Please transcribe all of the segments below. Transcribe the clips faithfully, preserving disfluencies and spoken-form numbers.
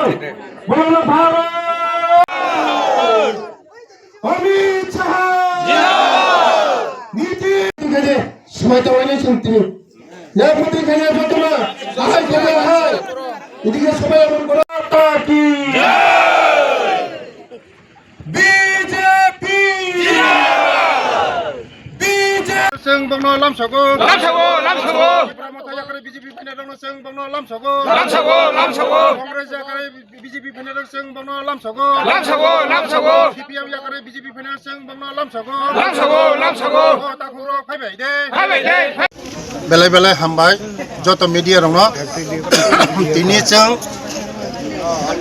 Bolo Bharat! Amit Shah! Niti Khade, Sumai Tawai ni Sungtini. Ya Putin Khade Fatma, Ahai Khade Ahai. Niti Khade Sumai Amun Kora Taki. B J P! B J P! Seng bangno lamsogo. Lamsogo, lamsogo. Tipra Motha yakre B J P phaina rokno seng bangno lamsogo. Lamsogo, lamsogo. Congress yakre B J P phaina rok seng bangno lamsogo. Lamsogo, lamsogo. C P M yakre B J P phaina seng bangno lamsogo. Lamsogo, lamsogo. O takhuk rok phaibai de. Phaibai de. Belai belai hambai joto media rokno. Tini chwng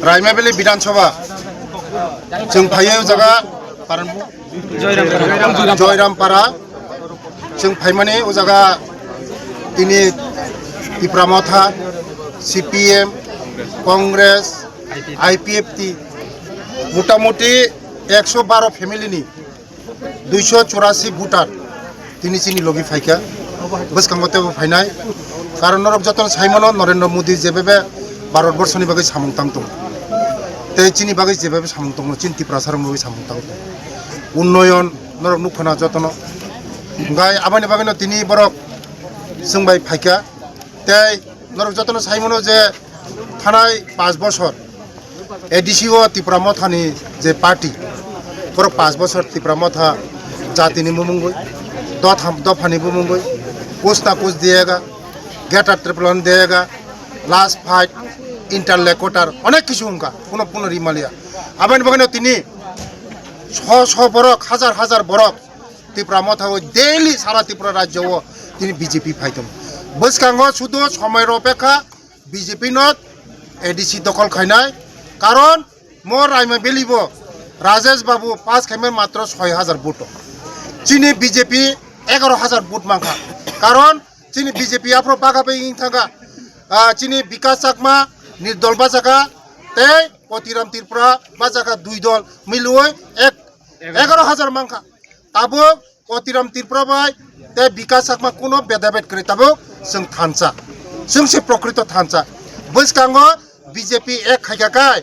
Raima Valley Bidhan Sabha chwng phaiya o jaga Paranbu Joyrampara chwng phaimani o jaga tini Tipra Motha, C P M, Congress, I P F T, motamuti ekso baro family ni duiso churasi voter tini chini logi phaikha, bwskango teibo phainai. Karon norok jotono saimano Narendra Modi jebebe Bharat Borso ni bagwi samung tang tongo, tei chini bagwi jebebe samung tongo, chini Tiprasa rokni bagwi samung tang tongo, unnoyon norok nukphana jotono. Hwnkhe aboni bagwino tini borok chwng bai phaikha, tei norok jotono saimano je thanai panch bosor A D C o Tipra Motha ni je party, borok panch bosor Tipra Motha jati ni bumungwi, dotham, dopha ni bumungwi, kuch na kuch diyega, Greater Tipraland diyega, last fight, interlocutor, onek kichu wngkha, kuno, kuno rimaliya. Aboni bagwino tini so, so borok, hajar, hajar borok Tipra Motha o daily sara Tripura rajyo o tini B J P phai tongo. Bwskango sudu somoi ropekha, B J P no A D C dokhol khainai, karon mo Raima Valley bo Rajesh Babu pass khaimani matro soi hajar vote o. Chini B J P egaro hajar vote mankha, karon chini B J P aphro baga bai wng thangkha, ah, chini Bikash Chakma nirdol bachakha tei Kotiram Tripura bachakha, dui dol milwi ek egaro hajar mankha. Tabuk Kotiram Tripura bai tei Bikash Chakma kuno bedabed kwrwi, tabuk chwng thansa, chwng se prokrito thansa. Bwskango B J P ek khaikha kai,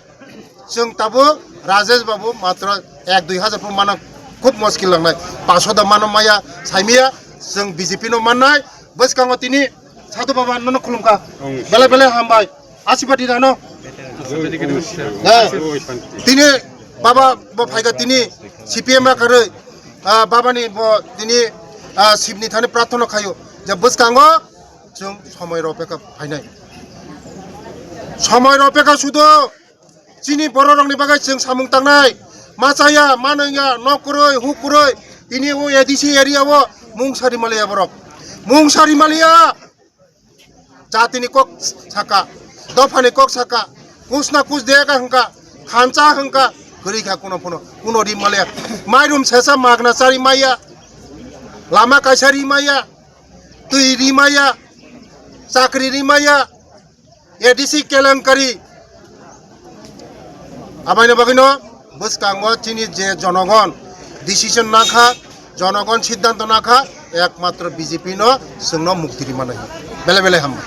chwng tabuk Rajesh Babu matro ek dui hajar pho mano, khub mushkil langnai. Paso da mano maya, saimaya, chwng B J P no mannai. Bwskango tini Sadhu Baba nono khulumkha. Belai belai hambai. Asibadi rano. Eh, tini baba bo phaikha tini C P M akarwi, ah, baba ni bo tini, ah, Shiv ni thani prarthana khaio. Je bwskango chwng somoi ropekha phainai. Somoi ropekha sudu chini borok rokni bagwi chwng samung tangnai. Machaya, manwngya, nok kwrwi, huk kwrwi. Tini o A D C area o mung sari maliya borok. Mung sari maliya. Jatini kok saka, dophani kok saka, kusna kus dega hwnkha, khancha hwnkha, kwrwi kha kuno phuno, kuno ri maliya. Mairum sesa magna chari maya, lama kaisa ri maya, twi ri maya, chakri ri maya, A D C kelenkari. Abaino bagwino bwskango chini je jonogon decision nakha, jonogon siddhanto nakha, ekmatro B J P no chwngno mukti rimani. Belai belai hambai.